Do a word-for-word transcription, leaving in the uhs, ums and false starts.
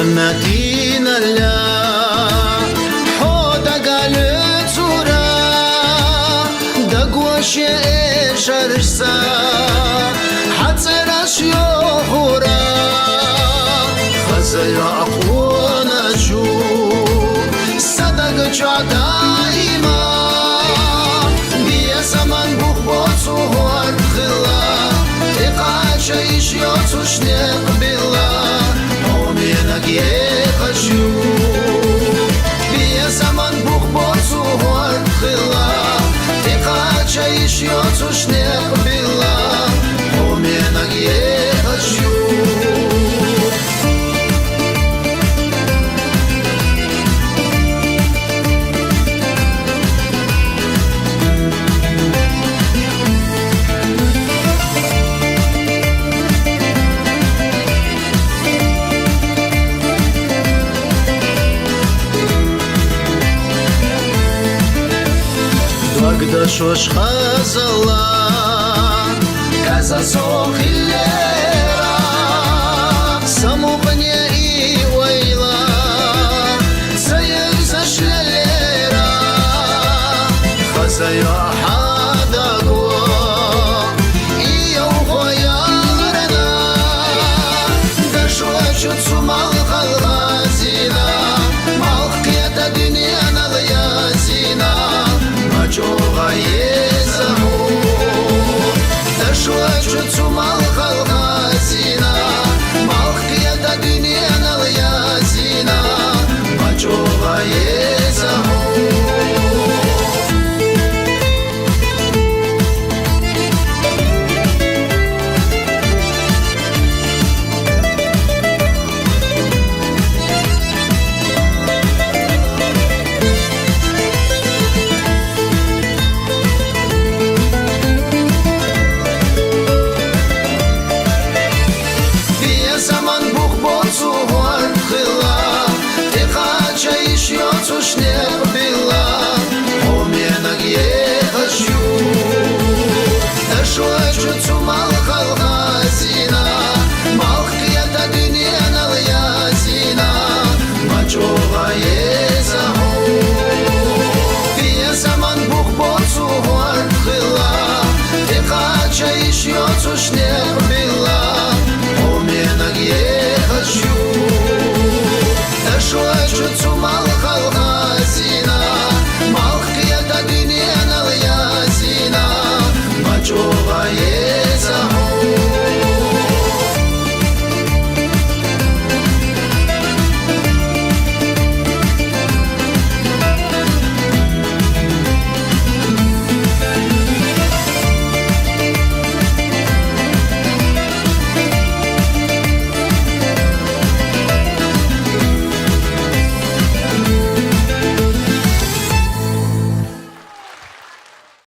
Надинала хьо дагалуцура, дагваше эшарса, хьацӀараш йохура. Хазая акъуначу садаг чӀа даима, бия заман бухбоцу гьорхила, текъача иш йоцуш некъбила, оменаг ехачу. Бия заман бухбоцу гьорхила, текъача иш йоцуш некъбила, оменаг ехачу. Дагда шош хазала, каза сохиллера, самукъне и вайла, саягзашлалера, хазая хьадаго, и явхоялрана, дашвачу цумал халгъазина, малхкета дуненал язина, мачо гъае